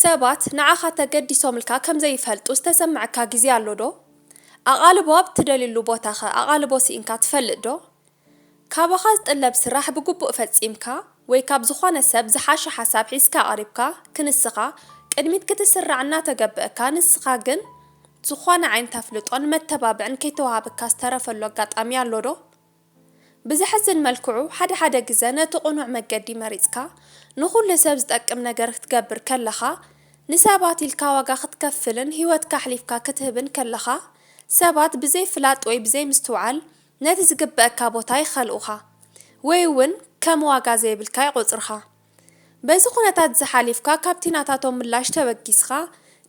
ሰባት ንዓኻ ተገዲሶምልካ ከም ዘይፈልጡ ዝተሰምዐካ ግዜ ኣሎ ዶ? ኣቓልቦ ኣብ እትደልየሉ ቦታኸ ኣቓልቦ ስኢንካ ትፈልጥ ዶ? ካባኻ ዝጥለብ ስራሕ ብግቡእ ፈጺምካ ወይ ካብ ዝኾነ ሰብ ዝሓሸ ሓሳብ ሒዝካ ቀሪብካ ክንስኻ ቅድሚት ክትስራዕ እናተገበእካ ንስኻ ግን ዝኾነ ዓይነት ኣፍልጦን መተባብዕን ከይተዋሃበካ ዝተረፈሉ ኣጋጣሚ ኣሎ ዶ? ብዘሕዝን መልክዑ ሓደ ሓደ ግዘ ነቲ ቅኑዕ መገዲ መሪጽካ ንኹሉ ሰብ ዝጠቅም ነገር ክትገብር ከለኻ ንሰባት ኢልካ ዋጋ ክትከፍልን ህይወትካ ኣሕሊፍካ ክትህብን ከለኻ ሰባት ብዘይ ፍላጥ ወይ ብዘይ ምስትውዓል ነቲ ዝግበኣካ ቦታ ይኸልኡኻ ወይ እውን ከም ዋጋ ዘይብልካ ይቖጽርኻ። በዚ ኩነታት እዚ ሓሊፍካ ካብቲ ናታቶም ምላሽ ተበጊስኻ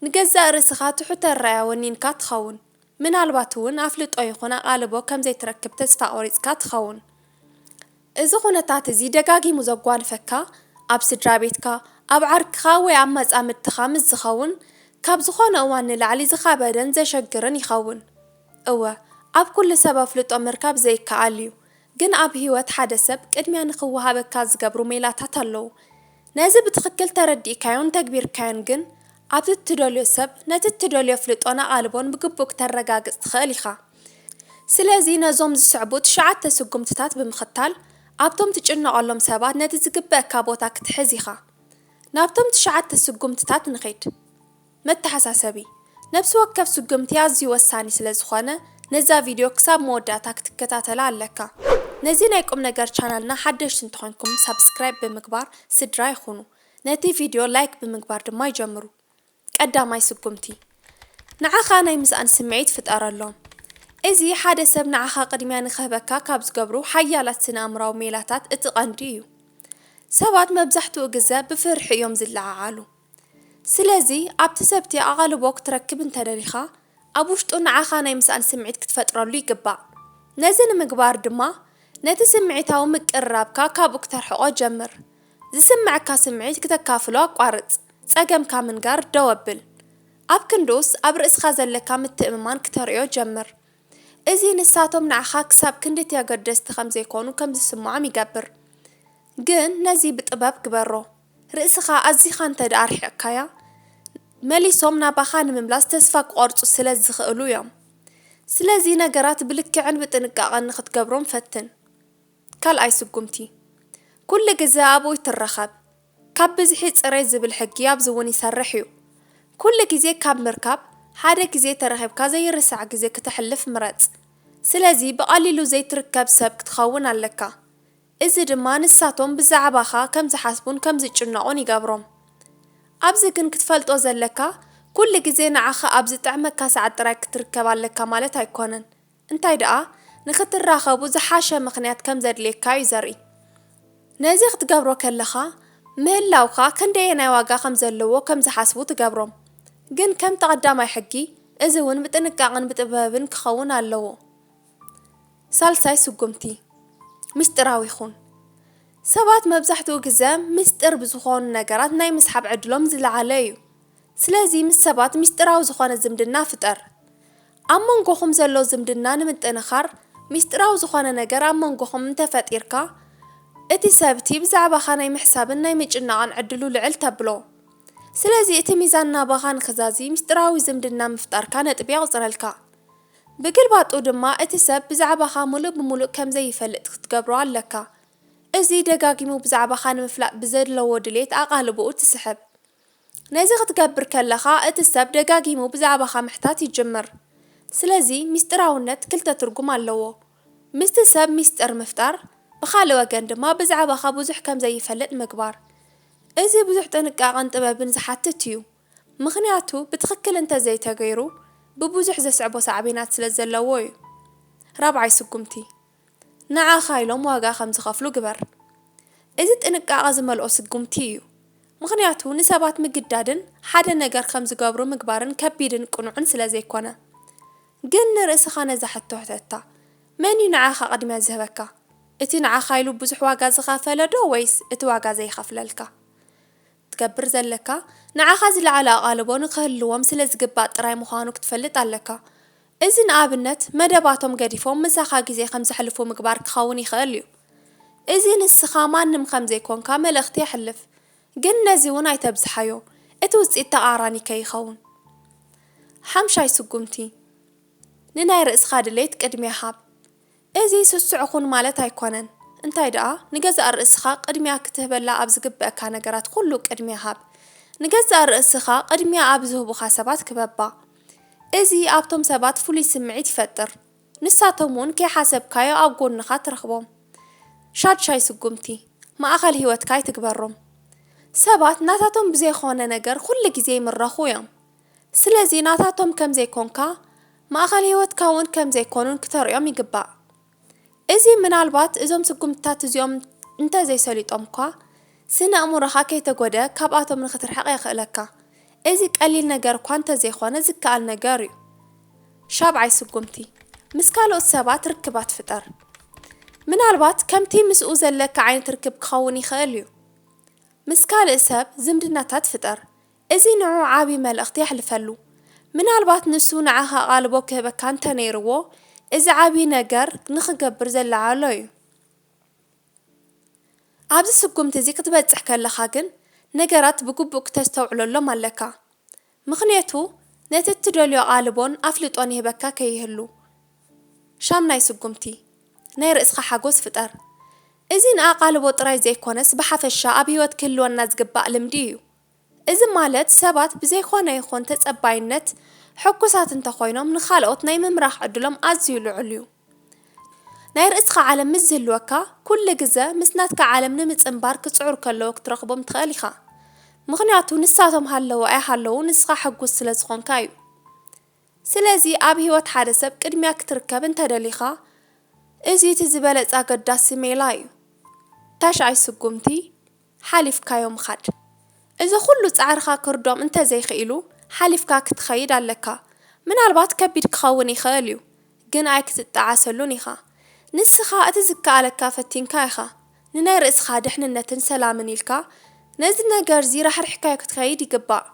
ንገዛእ ርእስኻ ትሑት ኣረኣእያ ወኒንካ ትኸውን። ምናልባት እውን ኣፍልጦ ይኹን ኣቓልቦ ከም ዘይትረክብ ተስፋ ቆሪጽካ ትኸውን። እዚ ኩነታት እዚ ደጋጊሙ ዘጓንፈካ ኣብ ስድራ ቤትካ፣ ኣብ ዓርክኻ ወይ ኣብ መጻምድትኻ ምስ ዝኸውን ካብ ዝኾነ እዋን ንላዕሊ ዝኸበደን ዘሸግርን ይኸውን። እወ፣ ኣብ ኩሉ ሰብ ኣፍልጦ ምርካብ ዘይከኣል እዩ። ግን ኣብ ህይወት ሓደ ሰብ ቅድሚያ ንኽወሃበካ ዝገብሩ ሜላታት ኣለዉ። ነዚ ብትኽክል ተረዲእካዮን ተግቢርካዮን ግን ኣብቲ እትደልዮ ሰብ ነቲ እትደልዮ ኣፍልጦን ኣቓልቦን ብግቡእ ክተረጋግጽ ትኽእል ኢኻ። ስለዚ ነዞም ዝስዕቡ ትሽዓተ ስጉምትታት ብምኽታል ኣብቶም ትጭነቐሎም ሰባት ነቲ ዝግበኣካ ቦታ ክትሕዝ ኢኻ። ናብቶም ትሽዓተ ስጉምትታት ንኺድ። መተሓሳሰቢ፣ ነፍሲ ወከፍ ስጉምቲ ኣዝዩ ወሳኒ ስለ ዝኾነ ነዛ ቪድዮ ክሳብ መወዳእታ ክትከታተላ ኣለካ። ነዚ ናይ ቁም ነገር ቻናልና ሓደሽቲ እንተኾንኩም ሳብስክራይብ ብምግባር ስድራ ይኹኑ። ነቲ ቪድዮ ላይክ ብምግባር ድማ ይጀምሩ። ቀዳማይ ስጉምቲ፣ ንዓኻ ናይ ምስኣን ስምዒት ፍጠረሎም። እዚ ሓደ ሰብ ንዓኻ ቅድሚያ ንኽህበካ ካብ ዝገብሩ ሓያላት ስነ-ኣእምራዊ ሜላታት እቲ ቀንዲ እዩ። ሰባት መብዛሕትኡ ግዘ ብፍርሒ እዮም ዝለዓዓሉ። ስለዚ ኣብቲ ሰብቲ ኣቓልቦ ክትረክብ እንተደሊኻ ኣብ ውሽጡ ንዓኻ ናይ ምስኣን ስምዒት ክትፈጥረሉ ይግባእ። ነዚ ንምግባር ድማ ነቲ ስምዒታዊ ምቅርራብካ ካብኡ ክተርሕቖ ጀምር። ዝስምዐካ ስምዒት ክተካፍሎ ኣቋርጽ። ጸገምካ ምንጋር ደው ኣብል። ኣብ ክንድኡስ ኣብ ርእስኻ ዘለካ ምትእምማን ክተርእዮ ጀምር። እዚ ንሳቶም ንዓኻ ክሳብ ክንድቲ ኣገደስቲ ከም ዘይኮኑ ከም ዝስምዖም ይገብር። ግን ነዚ ብጥበብ ግበሮ። ርእስኻ ኣዚኻ እንተ ደኣ ኣርሒቕካያ፣ መሊሶም ናባኻ ንምምላስ ተስፋ ክቖርጹ ስለ ዝኽእሉ እዮም። ስለዚ ነገራት ብልክዕን ብጥንቃቐን ንኽትገብሮም ፈትን። ካልኣይ ስጉምቲ፣ ኩሉ ግዘ ኣብኡ ኣይትራኸብ። ካብ ብዝሒ ጽሬት ዝብል ሕጊ ኣብዚ እውን ይሰርሕ እዩ። ኩሉ ግዜ ካብ ምርካብ ሓደ ግዜ ተረኺብካ ዘይርሳዕ ግዜ ክተሕልፍ ምረጽ። ስለዚ ብቐሊሉ ዘይትርከብ ሰብ ክትኸውን ኣለካ። እዚ ድማ ንሳቶም ብዛዕባኻ ከም ዝሓስቡን ከም ዝጭነቑን ይገብሮም። ኣብዚ ግን ክትፈልጦ ዘለካ ኩሉ ግዜ ንዓኻ ኣብ ዝጥዕመካ ሰዓት ጥራይ ክትርከብ ኣለካ ማለት ኣይኮነን። እንታይ ደኣ ንኽትራኸቡ ዝሓሸ ምኽንያት ከም ዘድልየካ እዩ ዘርኢ። ነዚ ክትገብሮ ከለኻ ምህላውካ ክንደየናይ ዋጋ ከም ዘለዎ ከም ዝሓስቡ ትገብሮም። ግን ከምቲ ቀዳማይ ሕጊ እዚ እውን ብጥንቃቕን ብጥበብን ክኸውን ኣለዎ። ሳልሳይ ስጉምቲ፣ ምስጢራዊ ኩን። ሰባት መብዛሕትኡ ግዘ ምስጢር ብዝኾኑ ነገራት ናይ ምስሓብ ዕድሎም ዝለዓለ እዩ። ስለዚ ምስ ሰባት ምስጢራዊ ዝኾነ ዝምድና ፍጠር። ኣብ መንጎኹም ዘሎ ዝምድና ንምጥንኻር ምስጢራዊ ዝኾነ ነገር ኣብ መንጎኹም እንተፈጢርካ እቲ ሰብቲ ብዛዕባኻ ናይ ምሕሳብን ናይ ምጭናቕን ዕድሉ ልዕል ተብሎ። ስለዚ እቲ ሚዛን ናባኻ ንኽዛዚ ምስጢራዊ ዝምድና ምፍጣርካ ነጥቢ የቑፅረልካ። ብግልባጡ ድማ እቲ ሰብ ብዛዕባኻ ሙሉእ ብሙሉእ ከም ዘይፈልጥ ክትገብሮ ኣለካ። እዚ ደጋጊሙ ብዛዕባኻ ንምፍላጥ ብዘለዎ ድሌት ኣቓልቦኡ ትስሕብ። ነዚ ክትገብር ከለኻ እቲ ሰብ ደጋጊሙ ብዛዕባኻ ምሕታት ይጅምር። ስለዚ ሚስጢራውነት ክልተ ትርጉም ኣለዎ። ምስቲ ሰብ ሚስጥር ምፍጣር፣ ብኻልእ ወገን ድማ ብዛዕባኻ ብዙሕ ከም ዘይፈልጥ ምግባር። እዚ ብዙሕ ጥንቃቐን ጥበብን ዝሓትት እዩ። ምኽንያቱ ብትኽክል እንተዘይተገይሩ ብብዙሕ ዘስዕቦ ሳዕቤናት ስለ ዘለዎ እዩ። ራብዓይ ስጉምቲ፣ ንዓኻ ኢሎም ዋጋ ከም ዝኸፍሉ ግበር። እዚ ጥንቃቐ ዝመልኦ ስጉምቲ እዩ። ምኽንያቱ ንሰባት ምግዳድን ሓደ ነገር ከም ዝገብሩ ምግባርን ከቢድን ቅኑዕን ስለ ዘይኮነ። ግን ንርእስኻ ነዛ ሕቶ ሕተታ፣ መን እዩ ንዓኻ ቅድሚያ ዝህበካ? እቲ ንዓኻ ኢሉ ብዙሕ ዋጋ ዝኸፈለ ዶ ወይስ እቲ ዋጋ ዘይኸፍለልካ? ትገብር ዘለካ ንዓኻ ዝለዓለ ኣቓልቦ ንኽህልዎም ስለ ዝግባእ ጥራይ ምዃኑ ክትፈልጥ ኣለካ። እዚ ንኣብነት መደባቶም ገዲፎም ምሳኻ ግዜ ከም ዘሕልፉ ምግባር ክኸውን ይኽእል እዩ። እዚ ንስኻ ማንም ከም ዘይኮንካ መልእኽቲ የሕልፍ። ግን ነዚ እውን ኣይተብዝሓዮ። እቲ ውጽኢት ተቓራኒ ከይኸውን። ሓምሻይ ስጉምቲ፣ ንናይ ርእስኻ ድሌት ቅድሚያ ሃብ። እዚ ስሱዕ ኩን ማለት ኣይኮነን። እንታይ ደኣ፣ ንገዛእ ርእስኻ ቅድሚያ ክትህበላ ኣብ ዝግበኣካ ነገራት ኩሉ ቅድሚያ ሃብ። ንገዛእ ርእስኻ ቅድሚያ ኣብ ዝህቡኻ ሰባት ክበባ። እዚ ኣብቶም ሰባት ፍሉይ ስምዒት ይፈጥር። ንሳቶም እውን ከይሓሰብካዮ ኣብ ጎንኻ ትረኽቦም። ሻድሻይ ስጉምቲ፣ ማእኸል ህይወትካ ኣይትግበሮም። ሰባት ናታቶም ብዘይኮነ ነገር ኩሉ ግዜ ይምረኹ እዮም። ስለዚ ናታቶም ከም ዘይኮንካ፣ ማእኸል ህይወትካ እውን ከም ዘይኮኑን ክተርእዮም ይግባእ። እዚ ምናልባት እዞም ስጉምትታት እዚኦም እንተዘይሰሊጦምኳ፣ ስነ ኣእምሮኻ ከይተጎድኣ ካብኣቶም ንኽትርሕቕ የኽእለካ። እዚ ቀሊል ነገር እኳ እንተዘይኮነ ዝከኣል ነገር እዩ። ሻብዓይ ስጉምቲ፣ ምስ ካልኦት ሰባት ርክባት ፍጠር። ምናልባት ከምቲ ምስኡ ዘለካ ዓይነት ርክብ ክኸውን ይኽእል እዩ። ምስ ካልእ ሰብ ዝምድናታት ፍጠር። እዚ ንዑ ዓቢ መልእኽቲ የሕልፈሉ። ምናልባት ንሱ ንዓኻ ኣቓልቦ ክህበካ እንተነይርዎ፣ እዚ ዓቢ ነገር ንኽገብር ዘለዓዕሎ እዩ። ኣብዚ ስጉምቲ እዚ ክትበጽሕ ከለኻ ግን፣ ነገራት ብግቡእ ክተስተውዕለሎም ኣለካ። ምኽንያቱ፣ ነቲ እትደልዮ ኣቓልቦን ኣፍልጦን ይህበካ ከይህሉ። ሻምናይ ስጉምቲ፣ ናይ ርእስኻ ሓጎስ ፍጠር። እዚ ንኣቓልቦ ጥራይ ዘይኮነስ፣ ብሓፈሻ ኣብ ህይወት ክህልወና ዝግባእ ልምዲ እዩ። እዚ ማለት፣ ሰባት ብዘይኮነ ይኹን ተጸባይነት ሕጉሳት እንተኾይኖም፣ ንኻልኦት ናይ ምምራሕ ዕድሎም ኣዝዩ ልዑል እዩ። ናይ ርእስኻ ዓለም ምስ ዝህልወካ፣ ኩሉ ግዘ ምስ ናትካ ዓለም ንምጽንባር ክጽዕሩ ከለዉ ክትረኽቦም ትኽእል ኢኻ። ምኽንያቱ፣ ንሳቶም ሃለዉ ኣይሃለዉ፣ ንስኻ ሕጉስ ስለ ዝኾንካ እዩ። ስለዚ፣ ኣብ ህይወት ሓደ ሰብ ቅድሚያ ክትርከብ እንተደሊኻ፣ እዚ እቲ ዝበለጸ ኣገዳሲ ሜላ እዩ። ታሽዓይ ስጉምቲ፣ ሓሊፍካዮ ምኻድ። እዚ ኩሉ ጻዕርኻ ክርዶም እንተዘይኽኢሉ፣ ሓሊፍካ ክትኸይድ ኣለካ። ምናልባት ከቢድ ክኸውን ይኽእል እዩ፣ ግን ኣይክትጠዓሰሉን ኢኻ። ንስኻ እቲ ዝከኣለካ ፈቲንካ ኢኻ። ንናይ ርእስኻ ድሕንነትን ሰላምን ኢልካ፣ ነዚ ነገርዚ ራሕሪሕካዮ ክትኸይድ ይግባእ።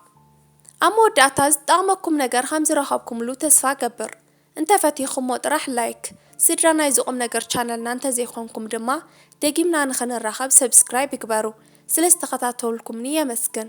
ኣብ መወዳእታ ዝጠቕመኩም ነገር ከም ዝረኸብኩምሉ ተስፋ እገብር። እንተፈቲኹሞ ጥራሕ ላይክ፣ ስድራ ናይዚ ቁም ነገር ቻነልና እንተዘይኮንኩም ድማ ደጊምና ንኽንራኸብ ሰብስክራይብ ይግበሩ። ስለ ዝተኸታተልኩምኒ የመስግን።